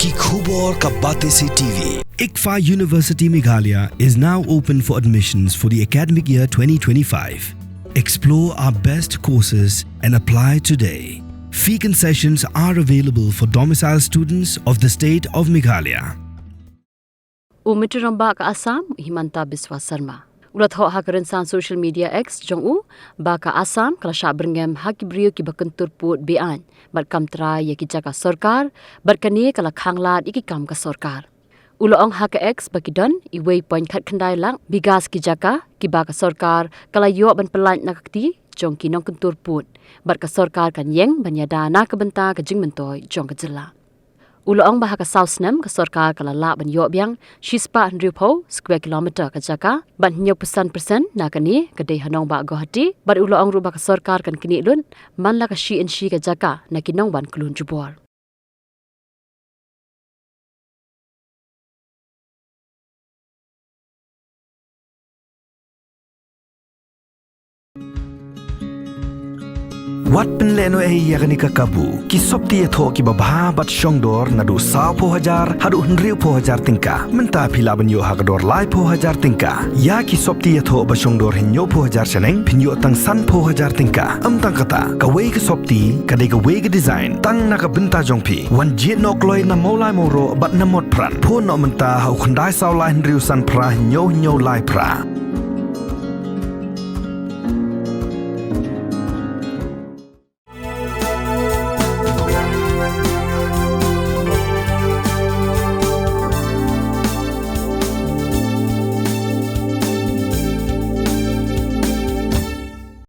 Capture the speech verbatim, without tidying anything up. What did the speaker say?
Ki khubor ka Batesi T V. ICFAI University Meghalaya is now open for admissions for the academic year twenty twenty-five. Explore our best courses and apply today. Fee concessions are available for domicile students of the state of Meghalaya. U Myntri Rangbah ka Assam, Himanta Biswa Sarma, u la thoh ha ka rynsan social media X jong u ba ka Assam ka la shah byrngem ha ki briew kiba kyntur pud be-aiñ bad kam trai ïa ki jaka sorkar, bad kane ka la khanglad ïa ki kam ka sorkar. U la ong ha ka X ba ki don iwei point khatkhyndai lak bigas ki jaka kiba ka sorkar ka la ïoh ban pyllait na ka kti jong ki nongkyntur pud, bad ka sorkar kan ïeng ban ïada na ka bynta ka jingmyntoi jong ka jylla. U la ong ba ha ka saw snem ka sorkar ka la lah ban ïoh biang shispah hynriewphew square kilometer ka jaka, bad hynñiewphew san percent na kane ka dei ha nongbah Guwahati, bad u la ong ruh ba ka sorkar kan knieh lut man la ka shi inshi ka jaka na ki nongwan klun jubor. Wat pynlehnohei ïa kane ka kabu. Ki sopti ïathoh kiba bha bad shongdor naduh sawphew hajar haduh hynriewphew hajar tyngka. Mynta phi lah ban ïoh ha ka dor laiphew hajar tyngka. Ïa ki sopti ïathoh ba shongdor hynñiewphew hajar shaneng phin ïoh tang sanphew hajar tyngka. Ym tang kata, kawei ka sopti ka dei kawei ka design tang na ka bynta jong phi. Wan jied noh kloi na Mawlai Mawroh bad na Motphran. Phone noh mynta ha u khyndai saw lai hynriew san phra hynñiew hynñiew lai phra.